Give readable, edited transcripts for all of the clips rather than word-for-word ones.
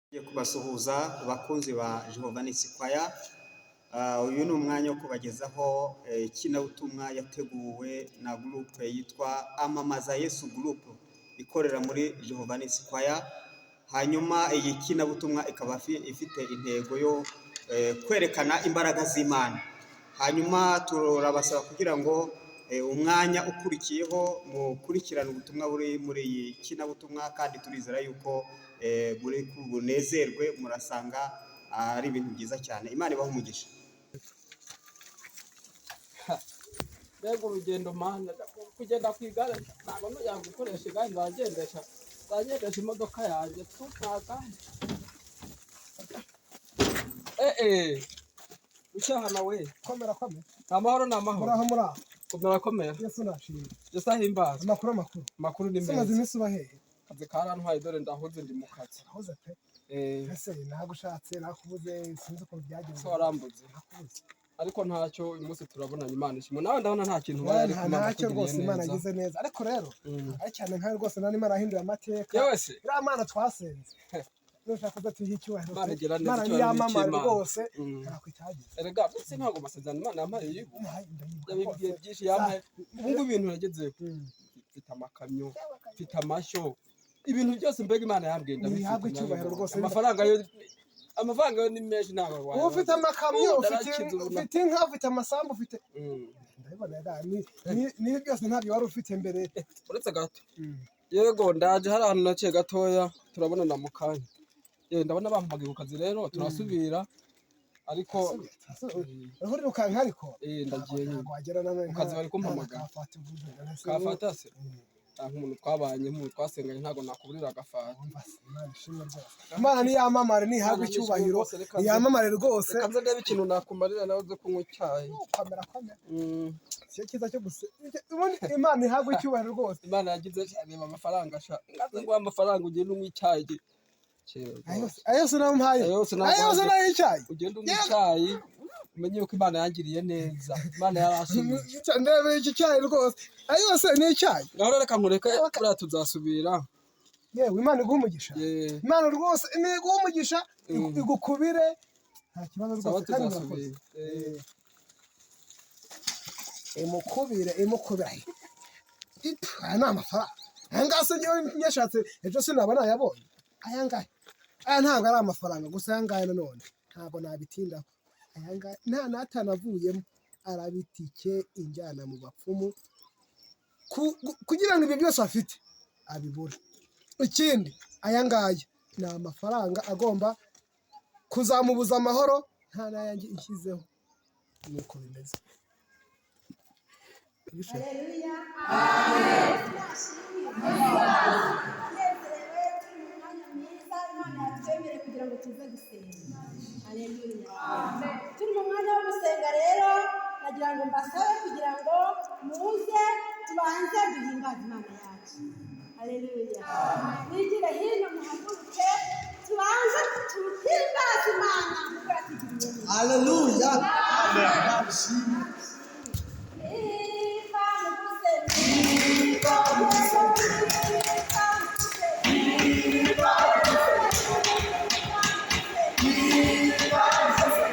Ngiye kubasuhuza bakunzi ba Jehovah Nisi Choir. Uyu ni umwanya wo kubagezaho ikinamico yateguwe na groupe yitwa Amamaza Yesu Group ikorera muri Jehovah Nisi Choir. Hanyuma iyi kinabutumwa ikaba ifite intego yo kwerekana imbaraga z'Imana. Hanyuma turabasaba kugira ngo umwanya ukurikiyeho mukurikirane ubutumwa buri muri iyi kinabutumwa, kandi turizera yuko muri bunezerwe, murasanga ari ibintu byiza cyane. Imana ibahe umugisha. Mbega urugendo mana, kugenda ku igare ntabwo nongera gukoresha igare, nzagendesha imodoka yanjye tu, nta gare. Eh, ucyahana we. Komera, komera. Amahoro ni amahoro. Muraho, muraho. Komera, komera. Yesu nashimye. Yesu ahimbaza. Amakuru, amakuru? Amakuru ni Ese umaze meza. iminsi uba hehe? Akazi karantwaye, dore ndahuze, ndi mu kazi. Nahoze pe. Eh. Ese nagushatse nakubuze, sinzi ukuntu byagenze. Se warambuze? Nakubuze. Ariko ntacyo, uyu munsi turabonanye, Imana ishimwe. Nawe ndabona nta kintu ubaye, ariko Nta Imana ntacyo yakugiriye rwose, Imana neza. yagize neza, ariko rero ari cyane nkawe rwose nani Imana yahinduye amateka. Yewe se. Iriya Mana twasenze, nushaka udatiha icyubahiro Imana pe. igira neza, Imana icyubahiro ni niyamamare icy'Imana. rwose. Ntako itagize. Erega ndetse ntabwo amasezerano Imana yampaye yibuka. Ndayibuka Yabibwiye rwose. byinshi yampaye. Ubu ngubu ibintu nagezeho, mfite amakamyo, mfite amashyo, ibintu byose mbega Imana yambwiye ndabifite. Ntihabwe icyubahiro Nabibonye. rwose. Amafaranga yo ni menshi, ntabwo Uba wayabaza. ufite amakamyo, Ubu ufite ndarakize ubu ufite inka, ufite amasambu, ufite ndabibona da, ni byose ntabyo wari ufite mbere. Uretse gato. Yego, ndaje, hari ahantu naciye gatoya, turabonana mu kanya. Yewe, ndabona bampamagaye ku kazi rero, turasubira ariko. Uriho urirukanka ariko. Eh, ndagiye nyine. Ntabwo wagera na Ku kazi bari kumpamagara. Kafata uvuze. Kafata se? Nk'umuntu twabanye, nk'umuntu twasenganye, ntabwo nakuburira agafata. Umva se, Imana ishimwe rwose. Imana niyamamare, nihabwe Imana nishimwe icyubahiro. rwose, reka Niyamamare rwose. Reka nze ndebe ikintu nakumarira nawe uze kunywa icyayi. Komera, komera. Icyo cyiza cyo gusa ubundi Imana ihabwe icyubahiro rwose. Imana yagize, reba amafaranga sha, ngaze nguha amafaranga ugende unywa icyayi. Ayo yose nayo mpaye? Ayo yose Ayo yose naguhaye. nayo icyayi? Ugende unywa icyayi, umenye yuko Imana yangiriye neza, Imana yarashimye. Ndebe iki cyayi rwose, ayo yose ni icyayi. Ngaho rero reka nkureke, buriya tuzasubira. Yewe, Imana iguhe umugisha. Imana rwose iguhe umugisha, igukubire, nta kibazo Sawa. rwose, kandi murakoze. Tuzasubira. Imukubire, imukubire. Itu, aya ni amafaranga aya ngaya se njyewe nyashatse ejo sinaba nayabonye aya ngaya? Aya ntabwo ari amafaranga gusa, aya ngaya nanone ntabwo nabitindaho. Aya ngaya nta n'atanu avuyemo, arabitike injyana mu bapfumu kugira ngo ibyo byose afite abibure. Ikindi, aya ngaya ni amafaranga agomba kuzamubuza amahoro, nta n'ayanjye ishyizeho, nuko bimeze. Haleluya. Tunezerewe, turi mu mwanya mwiza Imana yatwemereye kugira ngo tuze gusenga. Haleluya. Turi mu mwanya wo gusenga rero, nagira ngo mbasabe kugira ngo muze tubanze duhimbaze Imana yacu. Haleluya. Mwigire hino, muhaguruke, tubanze tuhimbaze Imana kuko yatugiriye neza. Haleluya. Niba muvuze, niba muvuze, niba muvuze, niba muvuze, niba muvuze,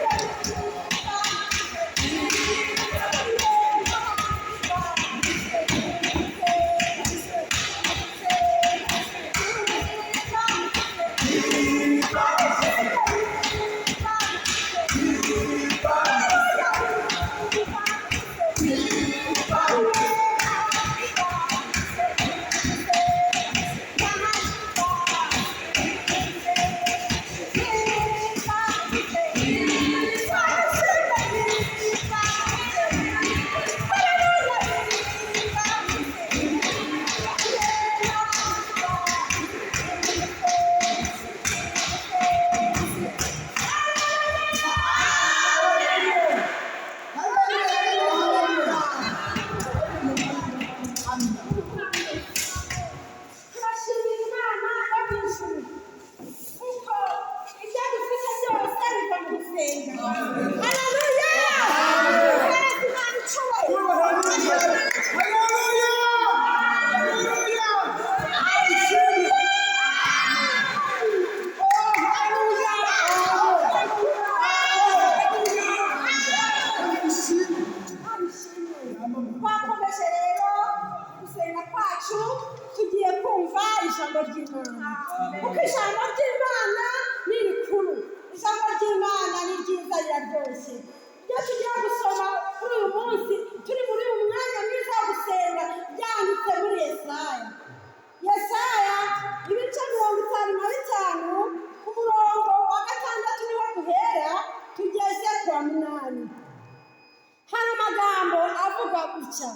bucya.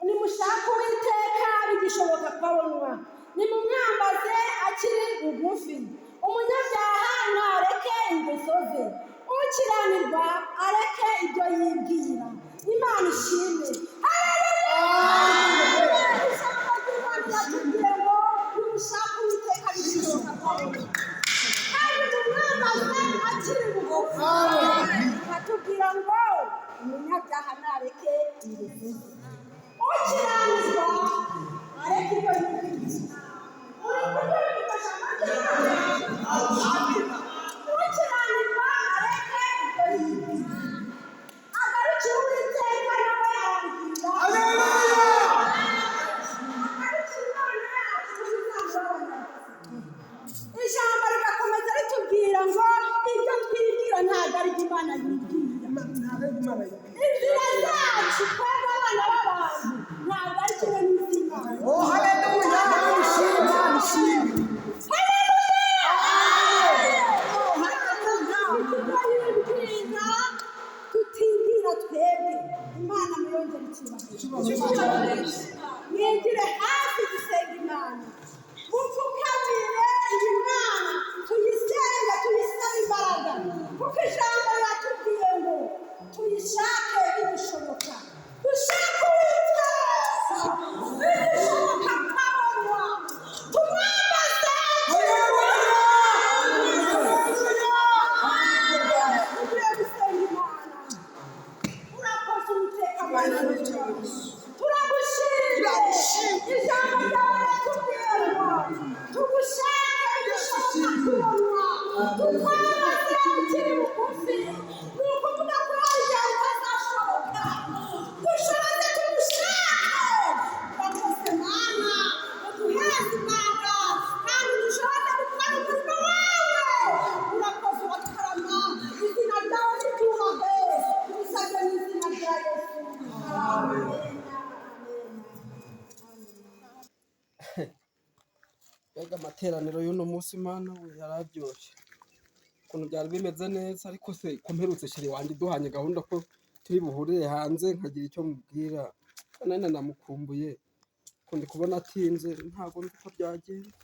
Nimushake Uwiteka bigishoboka ko abonwa, nimumwambaze akiri bugufi. Umunyabyaha ntareke ingeso ze, ukiranirwa areke ibyo yibwira. Imana ishimwe. Haleluya! Ijambo ry'Imana riratubwiye ngo nimushake Uwiteka bigishoboka ko abonwa, kandi mumwambaze akiri bugufi. Atubwira ngo umunyabyaha ntareke ingeso ze, ukiranirwa areke ibyo yibwira. Uri kubyumva ijambo ry'Imana? Ukiranirwa areke ibyo yibwira, agarukire Uwiteka nawe aramugirira. Agarukire Imana yacu izamubabona. Ijambo rigakomeza ritubwira ngo ibyo twibwira ntabwo ari byo Imana yibwira. Ntabwo ari Imana yibwira. Inzira zacu twebwe abana b'abantu ntabwo ari kimwe n'iz'Imana. Oh, haleluya! Imana ishimwe, Imana ishimwe. Ibyo yibwira tutibwira twebwe, Imana muyongere icyubahiro. Mwigire hafi gusenga Imana, mupfukamire iyi Mana, tuyisenge, tuyisabe imbaraga, kuko ijambo riratubwiye ngo tuyishake bigishoboka. Dushake Uwiteka bigishoboka kabonwa, tumwambaze. Tugiye gusenga Imana. Urakoze Uwiteka Mana, turagushimye. Ijambo ryawe riratubwiye ngo tugushake bigishoboka kubonwa, tukwambaze ukiri bugufi. Ni ukuvuga ko hari igihe bitazashoboka. Dushoboze tugushake. Urakoze Mana, uduhereze imbaraga kandi dushoboze gukora umurimo wawe. Urakoze, urakarama, izina ryawe niryubahwe. Tubisabye mu izina rya Yesu. Amen. Amen. Mbega amateraniro y'uno munsi, Mana we, yararyoshye ukuntu byari bimeze neza! Ariko se ko mperutse chéri wanjye duhanye gahunda ko turi buhurire hanze nkagira icyo mubwira, nari namukumbuye, ko ndi kubona atinze, ntabwo nzi uko byagenda.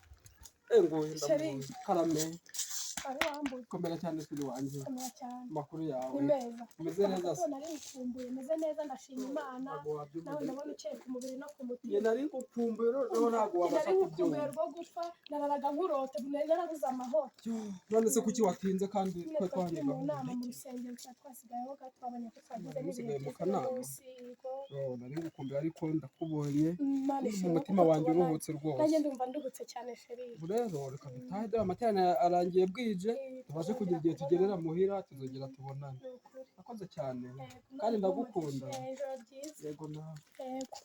Nguye. Chéri. Ndamubonye, karame. Wari wambuye. Komera cyane, chéri wanjye. Komera cyane. Amakuru yawe? Ni meza. Umeze neza se? Nari ngukumbuye, meze neza, ndashima Imana. Ntabwo wabyumva. Nawe ndabona ukeye ku mubiri no ku mutima. Njye nari ngukumbuye, noneho ntabwo wabasha Nari ngukumbuye kubyumva. rwo gupfa, nararaga nkurota, nari narabuze amahoro. None se kuki watinze kandi Nyine twe twari twahanye turi mu gahunda? nama mu rusengero, twari twasigayeho gato, twabonye ko twagize Mwari n'ibihe musigaye mu byiza kanama? munsi yego. Oh, nari ngukumbuye ariko ndakubonye. Imana ishimwe Umutima kuko wanjye tubonanye. uruhutse rwose. Nanjye ndumva nduhutse cyane, chéri. Ubu rero reka dutahe, dore amateraniro arangiye bwije, tubashe kugira igihe tugerera muhira, tuzongera tubonane. Ni ukuri. Akoze cyane. Yego, Kandi ndagukunda. Ijoro ryiza. Yego nawe. Yego.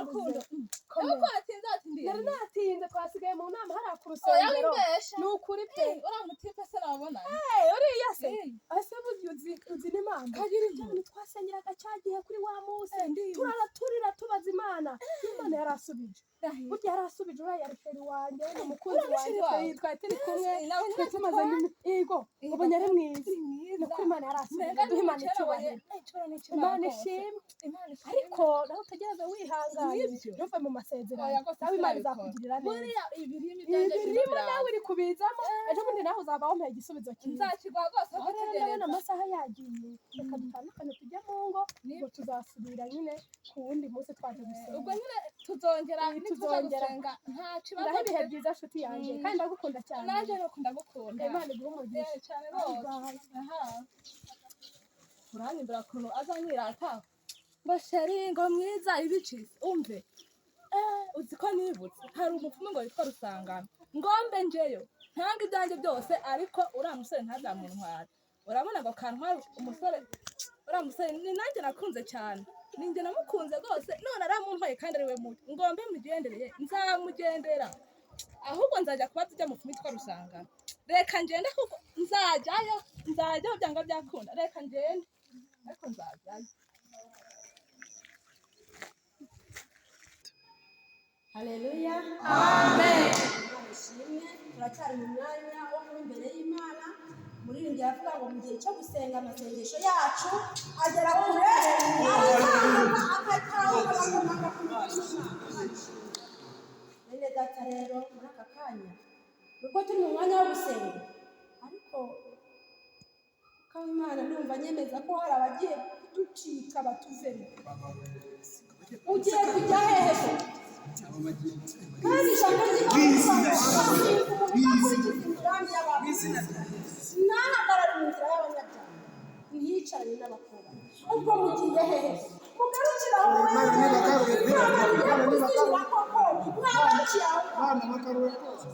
Rukundo. Komera. Nuko watinze, watindiye. Nari natinze, twasigaye mu nama hariya ku Oya, rusengero. wibesha. Ni ukuri pe. Uriya mutipe se nababonanye? Eh, uriya se? Eh. Ese burya uzi n'impamvu? Kagira inkuru. Cyane twasengeraga cya gihe kuri wa munsi. Eh, ndibuka. Turara turira tubaza Imana. Imana yarasubije. Ndahiro. Burya yarasubije, uriya yari chéri wanjye, ni umukunzi Uriya ni wanjye. chéri wawe? Twari turi kumwe. Eh, nawe Twari tumaze Yego, ubonye ari mwiza. Mwiza. Ni ukuri Imana yarasubije. Mbega Duhe Imana ni icyubahiro. Imana Imana ishimwe. ishimwe. Imana ishimwe. Ariko nawe utegereze wihanganye. Nibyo. Ntuve mu masezerano. Oya, rwose Nawe Imana sinabikora. izakugirira neza. Buriya ibirimi byanjye birimo Ibirimo biraza. nawe uri kubizamo, ejo bundi nawe uzaba wampaye igisubizo cyiza. Nzakigwa rwose aho Aho rero ndabona gutegereza. amasaha yagiye, reka dutandukane tujye mu ngo, Nibyo. ubwo tuzasubira nyine ku wundi munsi twaje gusenga. Ubwo nyine tuzongera Eh, nituza tuzongera. gusenga nta kibazo. Ngaho ibihe byiza nshuti yanjye, kandi ndagukunda cyane. Nanjye nuko ndagukunda. Imana iguhe umugisha. Eh, cyane rwose. Bye. Aha. Uranyumvira ukuntu azanyirata ngo chéri, ngo mwiza, ibicisi umve. Eh, uzi ko nibutse hari umupfumu ngo witwa Rusangano, ngombe njeyo ntanga ibyanjye byose, ariko uriya musore ntazamuntware. Urabona ngo kantware umusore, uriya musore ni nanjye nakunze cyane, ninjye namukunze rwose, none aramuntwaye kandi ari we mubi. Ngombe mugendereye, nzamugendera, ahubwo nzajya kubaza ujya mupfumu witwa Rusangano. Reka ngende kuko nzajyayo, nzajyayo byanga byakunda. Reka ngende, ariko nzajyayo. Haleluya. Amen. Imana ishimwe. Turacyari mu mwanya wo kuba imbere y'Imana. Umuririmbyi aravuga ngo mu gihe cyo gusenga amasengesho yacu agera kure, aratambuka akatahuka akamaka ku mutima. Bene data rero, muri aka kanya nubwo turi mu mwanya wo gusenga, ariko kandi Imana ndumva nyemeza ko hari abagiye kuducika batuvemo. Ugiye kujya hehe se? Kandi ijambo ry'Imana rivuga ngo umuntu udakurikiza imigambi y'abantu, ntahagarare mu nzira y'abanyabyaha, ntiyicarane n'abakobwa. Ubwo mugiye hehe? Mugarukire aho. Imana nibagarure, Imana igiye Imana kuzimira nibagarure. koko, mwagarukiye aho ngaho. Imana bagarure rwose.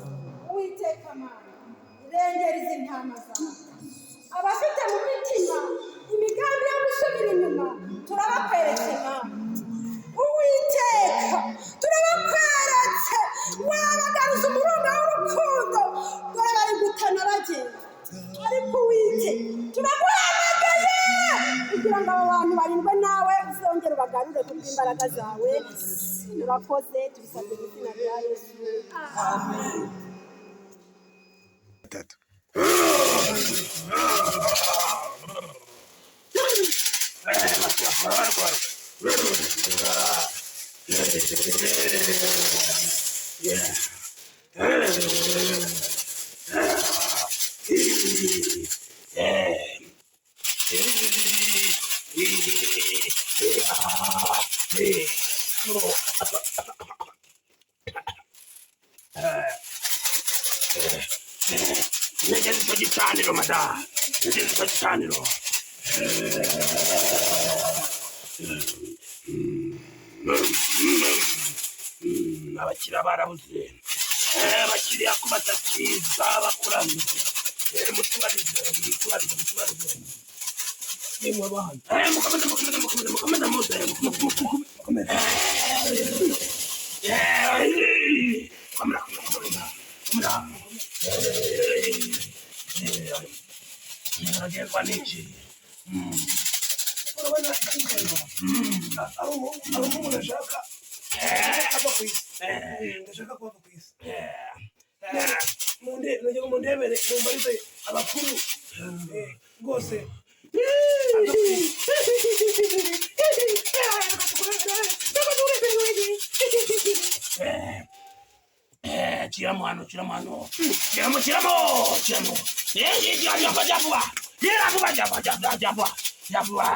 Uwiteka Mana, rengera izi ntama zawe. Abafite mu mitima imigambi yo gusubira inyuma, turabakweretse Mana. Uwiteka, turabakweretse, wabagaruza umurunga w'urukundo. Dore bari gutana bagenda, ariko Uwite, turaguhamagaye kugira ngo abo bantu barindwe nawe, uzongere ubagarure kubw'imbaraga zawe. Murakoze, tubisabye mu izina rya Yesu. Tatu. Negeze icyo gicaniro madamu, negeze icyo gicaniro. Abakiriya barabuze. Abakiriya ko batakiza bakurambye. Mutubarize, mutubarize, mutubarize. Mukomeze, mukomeze, mukomeze, mukomeze, muze, mukomeze. Komera, komera, komera, komera. Uragenzwa n'iki? Urabona ari umuhungu ashaka ava ku isi, ndashaka ko ava ku isi. Nagira ngo mundebere, mumbarize abakuru rwose ava ku isi. Tiramo hano, tiramo hano, tiramo, tiramo, tiramo. Jya vuba, jya vuba, jya vuba, jya vuba, jya vuba, jya vuba.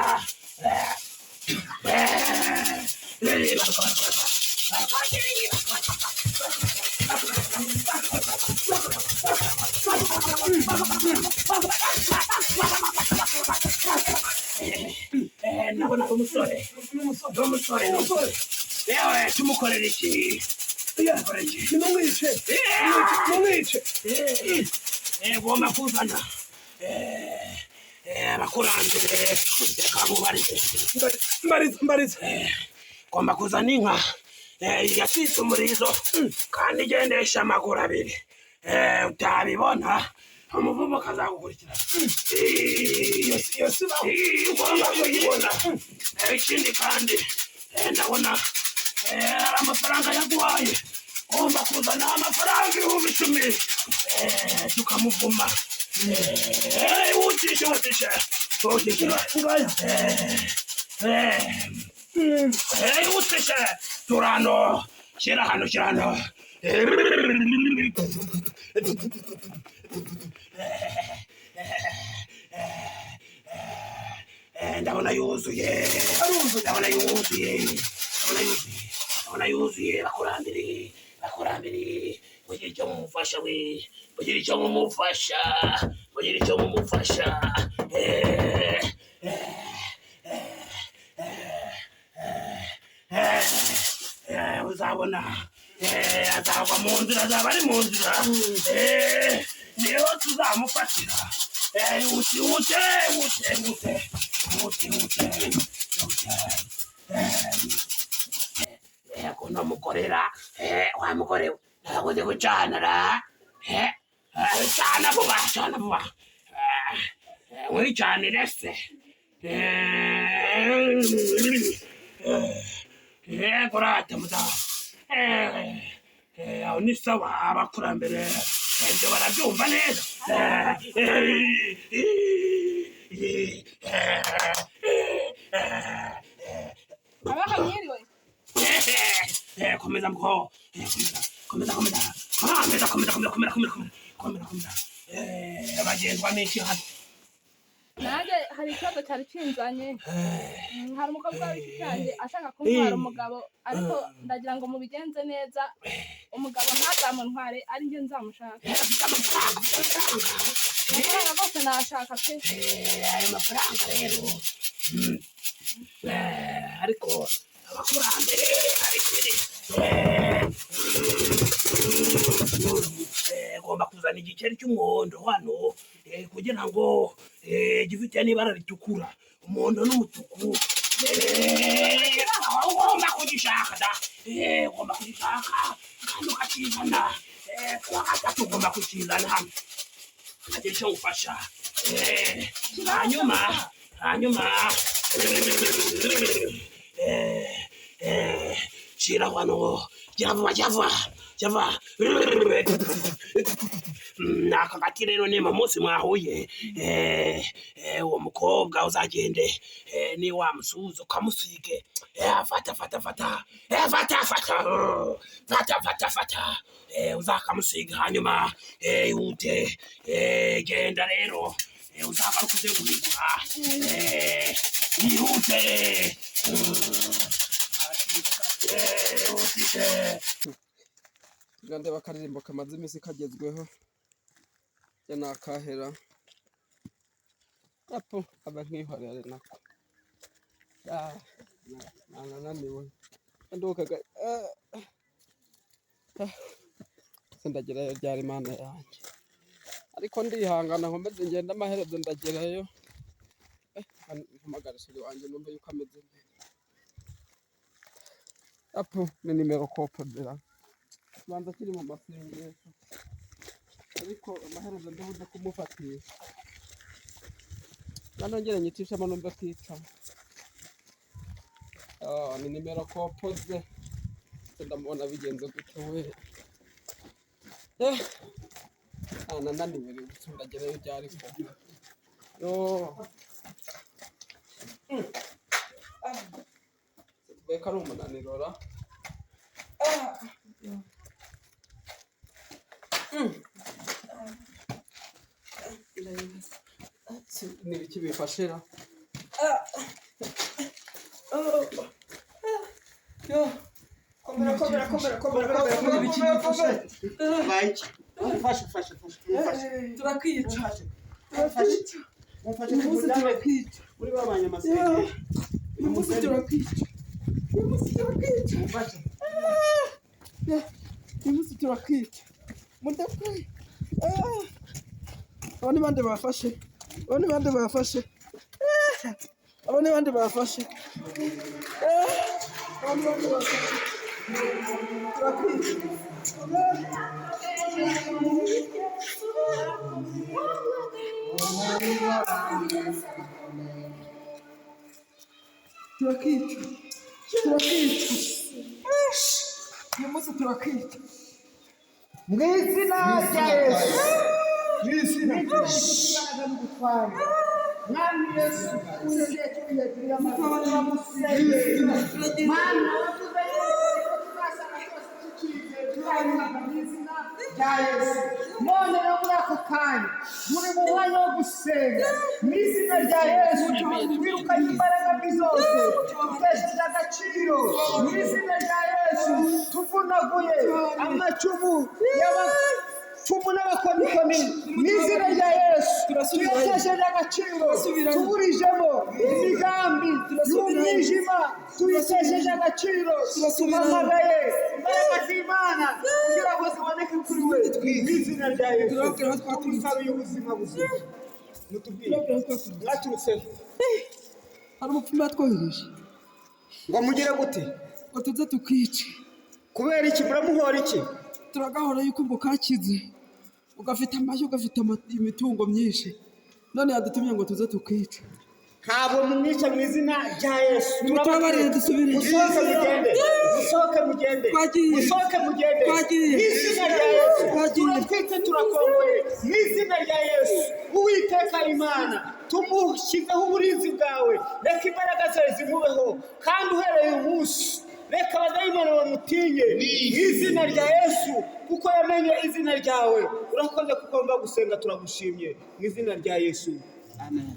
Ndabona umusore, umusore, umusore. Yewe, tumukorera iki? Tumukorera iki? Nimumwice, mumwice. Ugomba kuzana abakurambere. Reka nkubarize. Mbariza, mbariza. Ugomba kuzana inka yacitse umurizo kandi igendesha amaguru abiri. Utabibona umuvumo kazagukurikira. Iyo si baho. Ugomba kuyibona. Ikindi kandi, ndabona hari amafaranga yaguhaye. Ugomba kuzana amafaranga 10,000, tukamuvuma. Utishe, utishe, utishe. Ngaya. Utishe turano, shyira hano, shyira hano. Ndabona yuzuye. Aruzuye. Ndabona yuzuye, ndabona yuzuye, ndabona yuzuye. Bakurambere, bakurambere, mugire icyo mumufasha we, mugire icyo mumufasha, mugire icyo mumufasha. Uzabona azava mu nzira, azaba ari mu nzira. Niho tuzamufatira. Ihute, ihute, ihute, ihute, ihute, ihute, ihute. Kuno mukorera wa mugore we, ntabwo uzi gucana ra. Cana vuba, cana vuba. Wicanire se. Kurata mudamu. Aho ni sawa, abakurambere. Ibyo barabyumva neza. Abaha mwiriwe. Komeza mko, komeza, komeza, komeza, komeza, komeza, komeza, komeza, komeza, komeza. Bagenzwa n'iki hano? Nanjye hari ikibazo cyari kinzanye. Hari umukobwa w'inshuti yanjye ashaka kuntwara umugabo, ariko ndagira ngo mubigenze neza, umugabo ntazamuntware, ari njye nzamushaka. Amafaranga rwose nashaka pe. Ayo mafaranga rero, ariko abakurambere hari ikindi. Ugomba kuzana igikeri cy'umuhondo hano, kugira ngo gifite n'ibara ritukura, umuhondo n'umutuku. Ugomba kugishaka da. Ugomba kugishaka kandi ukakizana. Kuwa gatatu ugomba kukizana hano, nkagira icyo ngufasha. Hanyuma shira hano, gira vuba, gira vuba, gira vuba. Aka gati rero ni mu munsi mwahuye, uwo mukobwa uzagende, ni wamusuhuza ukamusige. Fata, fata, fata. Fata, fata, fata, fata, fata. Uzakamusiga hanyuma, ihute. Genda rero. Uzagaruka uze kubigura. Ihute. Ihutise. Nga ndeba akaririmbo kamaze iminsi kagezweho, ya nakahera apo aba nkihorere nako. Ah, nananiwe ndukaga sindagerayo ryari Imana yanjye, ariko ndihangana nkomeze ngende, amaherezo ndagerayo. Mpamagara chéri wanjye numve yuko ameze neza. Apo ni nimero kopodera banza akiri mu masengesho, ariko amaherezo ndibuze kumufatisha nanongere nyicishemo numve kwicamo. Ah, ni nimero kopoze, ndamubona bigenze gutyo we. Nananiwe rero, ndagerayo ryari koko? Yo. Tuvuge ko ari umunaniro ra. Ni ibiki bifashira? Yo. Komera, komera, komera, komera, komera, Ni ibiki komera, bifashe? komera. Baye iki? Mumfashe, mfashe, mfashe, mumfashe. Turakwica. Mumfashe. Turakwica. Mumfashe Uyu munsi tumujyane turakwica. muri ba banyamasengesho. Uyu munsi turakwica. Uyu munsi turakwica. Mumfashe. Uyu munsi turakwica. Mudakwiye. Abo ni bande bafashe? Abo ni bande bafashe? Abo ni bande bafashe? Abo ni bande bafashe? Turakwica. Turakwica. Turakwica. Uyu munsi turakwica. Mu izina rya Yesu, mu izina ry'imbaraga n'ubutware, Mwami Yesu, twinjiye turi hejuru y'amazi, turamusengera. Mana, wavuze yuko tuzasanga twese tukize, turayimana mu izina rya Yesu. None rero muri ako kanya muri mu mwanya wo gusenga mu izina rya Yesu, twirukanye imbaraga mbi zose, dutesheje agaciro mu izina rya Yesu, tuvunaguye amacumu y'abapfumu n'abakonikoni mu izina rya Yesu, tuyatesheje agaciro, tuburijemo imigambi y'umwijima, tuyitesheje agaciro, tuhamagaye imbaraga z'Imana kugira ngo ziboneke kuri we mu izina rya Yesu. Tumusabiye ubuzima buzima. Mutubwire mwaturutse Hari umupfumu yatwohereje ngo mugire gute? Ngo tuze tukwice. Kubera iki? Muramuhora iki? Turagahora yuko ngo kakize, ugafite amashyi, ugafite imitungo myinshi, none yadutumye ngo tuze tukwice. Ntabwo mumwica mu izina rya Yesu. Mutubabarire dusubire. Musohoke mugende. Musohoke mugende. Twagiye. Musohoke mugende. Twagiye. Mu izina rya Yesu. Twagiye. Turatwitse turakongoye. Mu izina rya Yesu. Uwiteka Imana, tumushyizeho uburinzi bwawe. Reka imbaraga zawe zimubeho. Kandi uhereye uyu munsi, reka abadayimoni bamutinye mu izina rya Yesu, kuko yamenye izina ryawe. Urakoze kuko mva gusenga, turagushimye mu izina rya Yesu. Amen.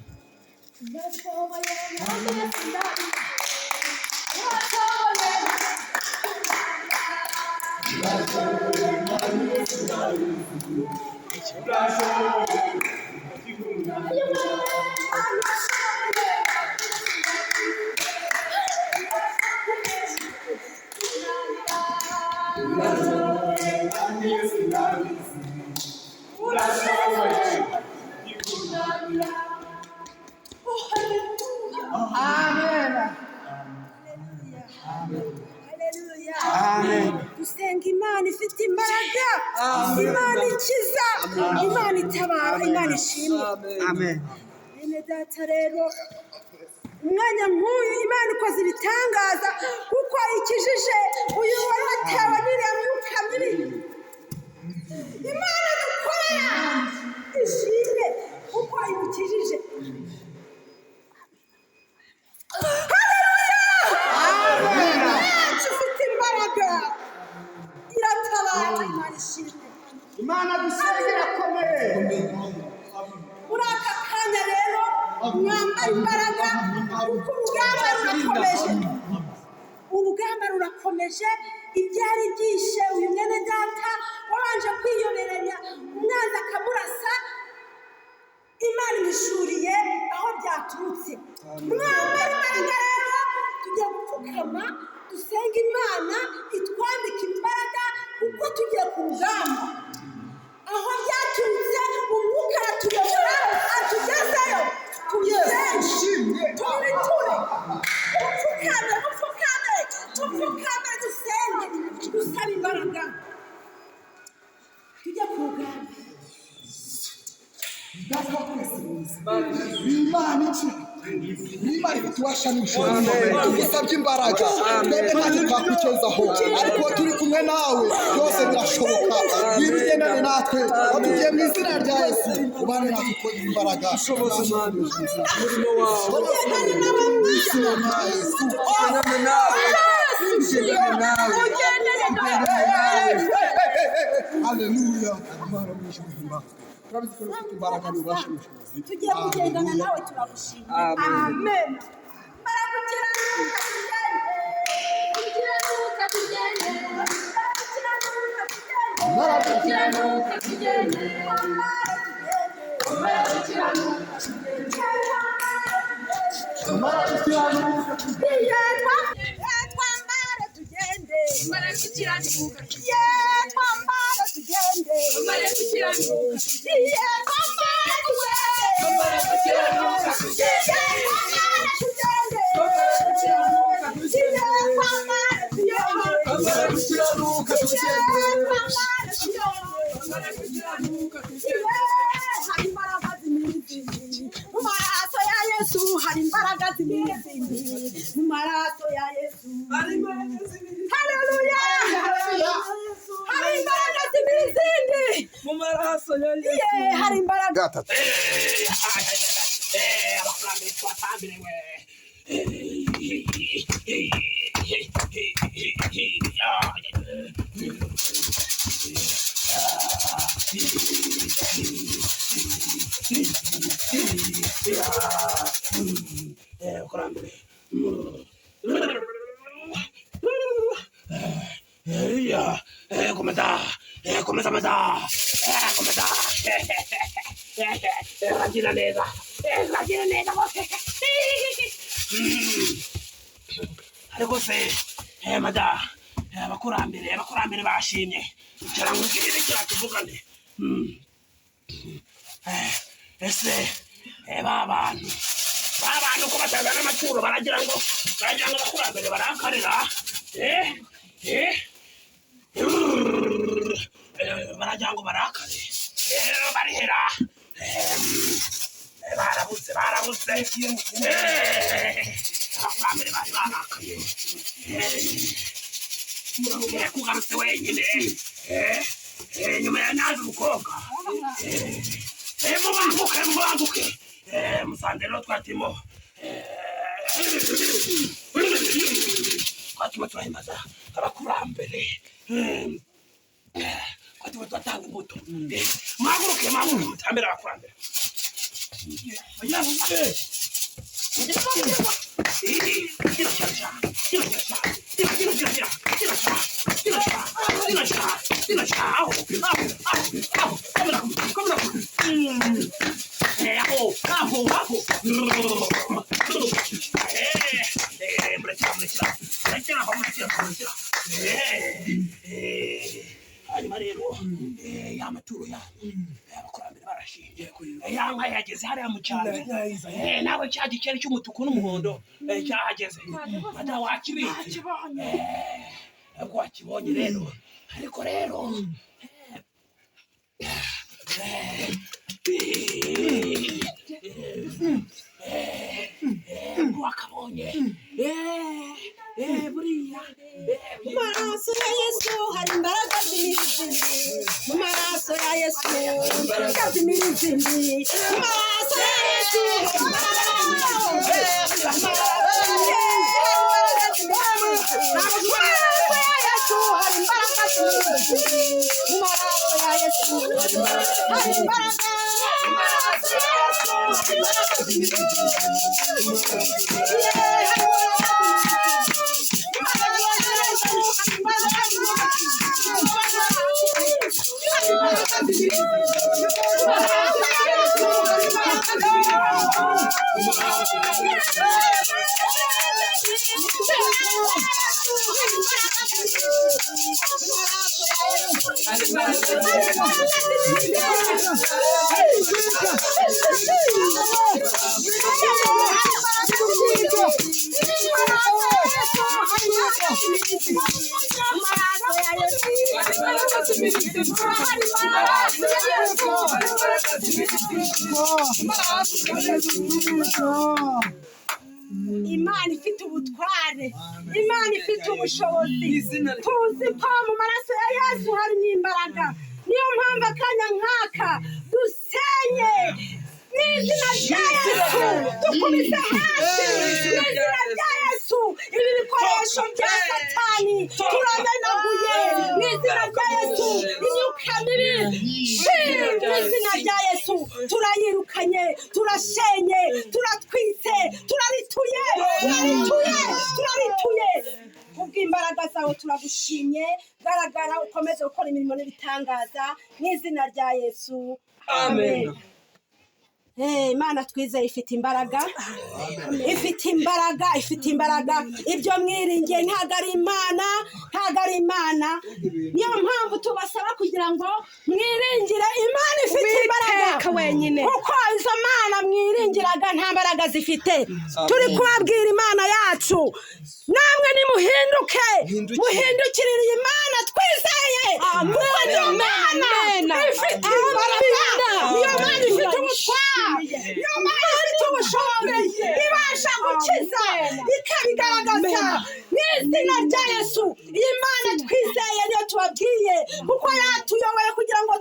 Amen. Gusenga Imana ifite imbaraga, Imana ikiza, Imana itabara, Imana ishimwe. Amen. Bene data rero, umwanya nk'uyu Imana ikoze ibitangaza kuko ikijije uyu wari watewe n'iriya myuka mibi. Imana dukorera ishimwe kuko imukijije. Haleluya! Yacu ifite imbaraga, iratabara, Imana ishimwe. Imana dusenga irakomeye. Muri aka kanya rero mwambare imbaraga kuko urugamba rurakomeje, urugamba rurakomeje. Ibyari byishe uyu mwene data wabanje kwiyoberanya, umwanzi akamurasa, Imana imishuriye aho byaturutse. Mwambare imbaraga rero, tugiye gupfukama dusenge Imana itwambike imbaraga kuko tugiye ku rugamba. Aho byaturutse umwuka aratuyobora atugezeyo. Tubisenge, tubiture, dupfukame, dupfukame, dupfukame, dusenge, dusabe imbaraga, tujye ku rugamba. Data wa twese mwiza, ni Imana iki? Ni Imana ifite ububasha n'ubushobozi. Tugusabye imbaraga, twebwe ntacyo twakwigezaho, ariko turi kumwe nawe byose birashoboka. Ngwino ugendane natwe, watubwiye mu izina rya Yesu, ubane natwe ukore imbaraga. Ushoboze Mwami umurimo wawe. Ugendane nawe Izina rya Yesu. Ugendane nawe. Ugendane nawe. Ugendane nawe. Haleluya. Imana mu ijuru ihimbazwe. Turabizi ko ufite imbaraga n'ububasha n'ubushobozi. Tugiye kugendana nawe, turagushima. Amen. Amen. Baragukiranuka tugende, gukiranuka tugende, baragukiranuka tugende, baragukiranuka tugende, twambare tugende, baragukiranuka tugende, twambare tugende, twambare tugende, ye twambare tugende, twambare tugende, ye twambare tugende, ye twambare tugende, hari imbaraga z'imizindi mu maraso ya Yesu, hari imbaraga z'imizindi mu maraso ya Yesu. Haleluya! Hari imbaraga z'imizindi Mu maraso ya Yesu. ye, hari imbaraga. Gatatu. Abakurambere twatambire we. Abakurambere. Komeza, komeza, komeza, komeza. Kabyina neza, kabyina neza rwose. Ariko se mada, abakurambere bashimye. Icara nkubwire, icara tuvugane. Ese ba bantu ko batazana amaturo, baragira ngo abakurambere barakarira, baragira ngo barakare, barihera, barabuze abakurambere bari barakaye. Kugarutse wenyine. Nyuma ya naje umukobwa. Mubanguke, mubanguke. Musanze rero twatimo. Twatimo turahimbaza abakurambere. Twatimo turatanga imbuto. Muhaguruke, muhaguruke, mutambere abakurambere. Hanyuma rero ya maturo yanyu abakurambere barashinje, ya nka yageze hariya mu cyaro, nawe cya gikeri cy'umutuku n'umuhondo cyahageze, madamu wakibitse, ubwo wakibonye rero. Ariko rero ubwo wakabonye buriya Mu maraso ya Yesu hari imbaraga z'imizindi. Mu maraso ya Yesu imbaraga z'imizindi. Mu maraso ya Yesu hari imbaraga z'imizindi. Mu maraso ya Yesu hari imbaraga z'imizindi. Mu maraso ya Yesu hari imbaraga. Mu maraso ya Yesu hari imbaraga z'imizindi. Yeah, hari Imana ifite ubutware, Imana ifite ubushobozi. Tuzi ko mu maraso ya Yesu harimo imbaraga. Niyo mpamvu akanya nk'aka dusenye mu izina rya Yesu, dukubise hasi mu izina rya Yesu ibi bikoresho bya Satani turamenaguye mu izina rya Yesu. Imyuka mibi mu izina rya Yesu turayirukanye, turashenye, turatwitse, turarituye, turarituye, turarituye. Kubw'imbaraga zawe turagushimye. Garagara ukomeze gukora imirimo n'ibitangaza mu izina rya Yesu, amen. Imana twizeye ifite imbaraga, ifite imbaraga, ifite imbaraga. Ibyo mwiringiye ntabwo ari Imana, ntabwo ari Imana. Niyo mpamvu tubasaba kugira ngo mwiringire Imana ifite imbaraga wenyine. Kuko izo mana mwiringiraga nta mbaraga zifite. Turi kubabwira Imana yacu, namwe nimuhinduke, muhindukirire iyi Mana twizeye, kuko niyo Mana ifite imbaraga, niyo Mana ifite ubutwari, niyo Mana ifite ubushobozi, ibasha gukiza ikabigaragaza mu izina rya Yesu. Iyi Mana twizeye niyo tubabwiye, kuko yatuyoboye kugira ngo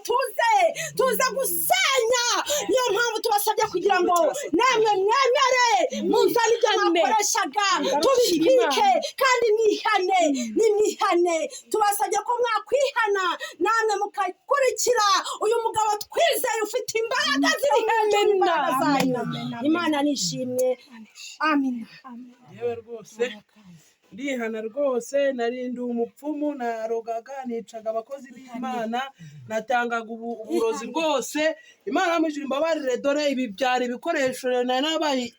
tuze gusenya. Niyo mpamvu tubasabye kugira ngo namwe mwemere muzane ibyo mwakoreshaga tubitwike, kandi mwihane, nimwihane. Tubasabye ko mwakwihana namwe mukakurikira uyu mugabo twizeye ufite imbaraga ziri hejuru y'imbaraga zanyu. Imana nishimwe, amina. Yewe rwose ndihana rwose, narindi umupfumu, narogaga, nicaga abakozi b'Imana, natangaga uburozi rwose. Imana yo mu ijuru imbabarire. Dore ibi byari ibikoresho nari nabaye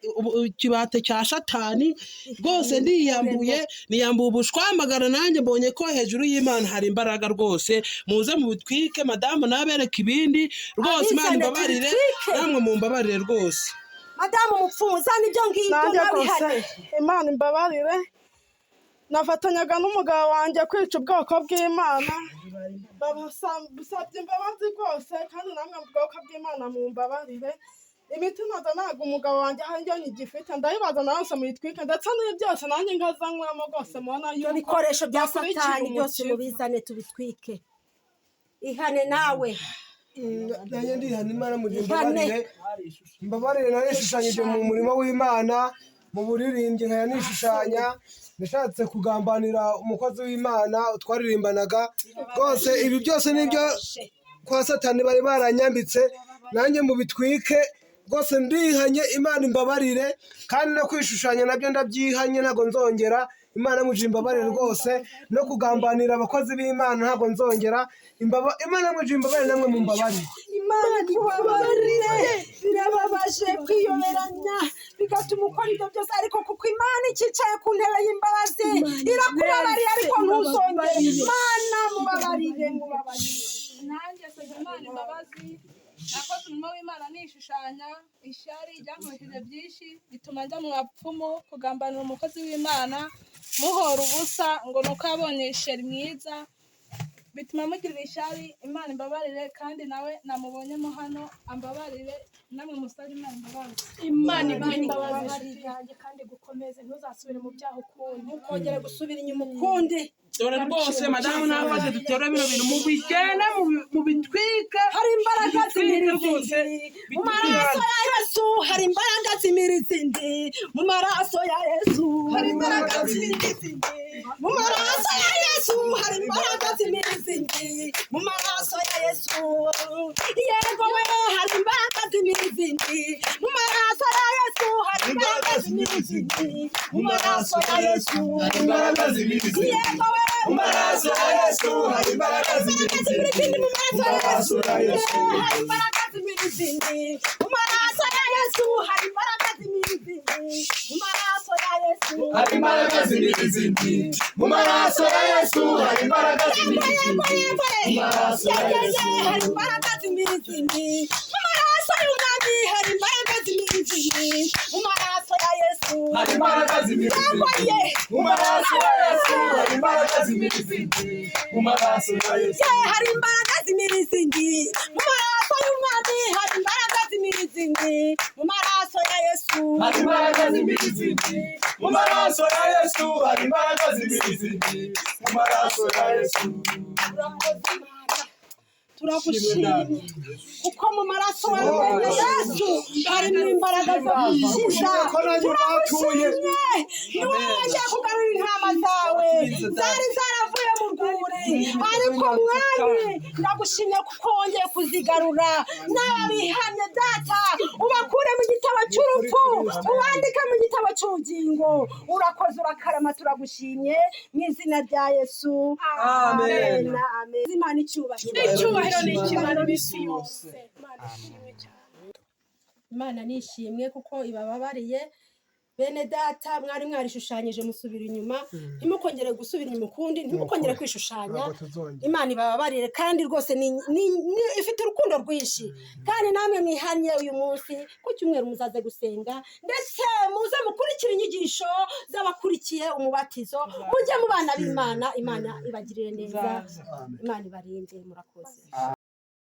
ikibate cya Satani rwose. Ndiyambuye, niyambuye ubushwambagara, nanjye mbonye ko hejuru y'Imana hari imbaraga rwose. Muze mubitwike, madamu nabereke ibindi rwose. Imana Abizane imbabarire, tubitwike. namwe mumbabarire rwose. Madamu umupfumu, zana ibyo ngibyo Nanjye rwose nabihane. Imana imbabarire, nafatanyaga n'umugabo wanjye kwica ubwoko bw'Imana. Babasabye imbabazi rwose, kandi namwe mu bwoko bw'Imana mumbabarire. Imiti nazanaga umugabo wanjye aho njye nyigifite ndayibazana yose muyitwike, ndetse n'ibi byose nanjye ngazanywamo rwose mubona Ibyo yuko bikoresho bya bakurikira satani byose umukiza. Mubizane tubitwike. Ihane nawe. Nanjye ndihana, Imana mugihe Ihane. mbabarire, mbabarire. Narishushanyije mu murimo w'Imana, mu buririmbyi nkaya nishushanya. Nashatse kugambanira umukozi w'Imana twaririmbanaga. Rwose ibi byose nibyo kwa Satani bari baranyambitse, nanjye mubitwike rwose. Ndihanye, Imana imbabarire, kandi no kwishushanya nabyo ndabyihanye, ntabwo nzongera. Imana muje imbabarire rwose, no kugambanira abakozi b'Imana ntabwo nzongera. Imana muje imbabarire, namwe mumbabarire. Imana ikubabarire. Birababaje kwiyoberanya bigatuma ukora ibyo byose, ariko kuko Imana ikicaye ku ntebe y'imbabazi irakubabarira, ariko ntuzongere. Imana mubabarire, mubabarire. Nanjye nsabye Imana imbabazi. Nakoze umurimo w'Imana nishushanya. Ishyari ryankoresheje byinshi, bituma njya mu bapfumu kugambanira umukozi w'Imana, muhora ubusa ngo ni uko yabonye isheri mwiza, bituma mugirira ishyari. Imana imbabarire, kandi nawe namubonyemo hano ambabarire. Namwe musabe Imana imbabazi. Imana iguhe imbabazi inshuti yanjye, kandi gukomeze, ntuzasubire mu byaha ukundi. Ntukongere gusubira inyuma ukundi. Dore rwose madamu nafashe, duterure bino bintu mubijyane, mubitwike. Hari imbaraga Mubitwike zimira rwose. izindi mu maraso ya Yesu. Hari imbaraga zimira izindi mu maraso ya Yesu. Hari imbaraga zimira izindi mu maraso ya Yesu. Hari imbaraga zimira izindi mu maraso ya Yesu. Yego we, hari imbaraga zimira izindi mu maraso ya Yesu. Hari imbaraga zimira izindi mu maraso ya Yesu. Hari imbaraga zimira izindi. Yego we. Mu maraso ya Yesu hari imbaraga zimira zimira izindi. izindi mu maraso ya Yesu. Hari imbaraga zimira izindi mu maraso ya Yesu. Hari imbaraga zimira izindi mu maraso ya Yesu. Hari imbaraga zimira izindi mu maraso ya Yesu. Hari imbaraga zimira Yego. izindi Yego. mu maraso ya Yego. Yesu. Hari imbaraga zimira izindi mu maraso y'Umwami. Hari imbaraga zimira izindi mu maraso ya Yesu. Hari imbaraga zimira Yego. izindi Ye. mu maraso ya Yesu. Hari imbaraga zimira izindi mu maraso ya Yesu. Ye, hari imbaraga zimira izindi mu maraso y'Umwami. Hari imbaraga zimira izindi mu maraso ya Yesu. Hari imbaraga zimira izindi mu maraso ya Yesu. Hari imbaraga zimira izindi mu maraso ya Yesu. Urakoze Imana, turagushimye kuko mu maraso wamenye Yesu harimo imbaraga zo gukiza. Tugushimye ko nanjye batuye. Turagushimye, ni wowe wagiye kugarura intama zawe zari zaravuye mu rwuri, ariko Mwami ndagushimye kuko wongeye kuzigarura. N'abihamye Data ubakure mu gitabo cy'urupfu ubandike mu gitabo cy'ubugingo. Urakoze, urakarama, turagushimye mu izina rya Yesu. Amen. Amen. Imana icyubahiro. Icyubahiro ni icy'Imana n'isi yose. Imana ishimwe cyane. Imana nishimwe kuko ibababariye. Bene data, mwari mwarishushanyije musubira inyuma, ntimukongere gusubira inyuma ukundi, ntimukongere kwishushanya. Ntabwo tuzongera. Imana ibababarire, kandi rwose ifite urukundo rwinshi. Kandi namwe mwihanye uyu munsi, ku cyumweru muzaze gusenga, ndetse muze mukurikire inyigisho z'abakurikiye umubatizo, mujye mu bana b'Imana. Imana ibagirire neza, Imana ibarinde. Murakoze.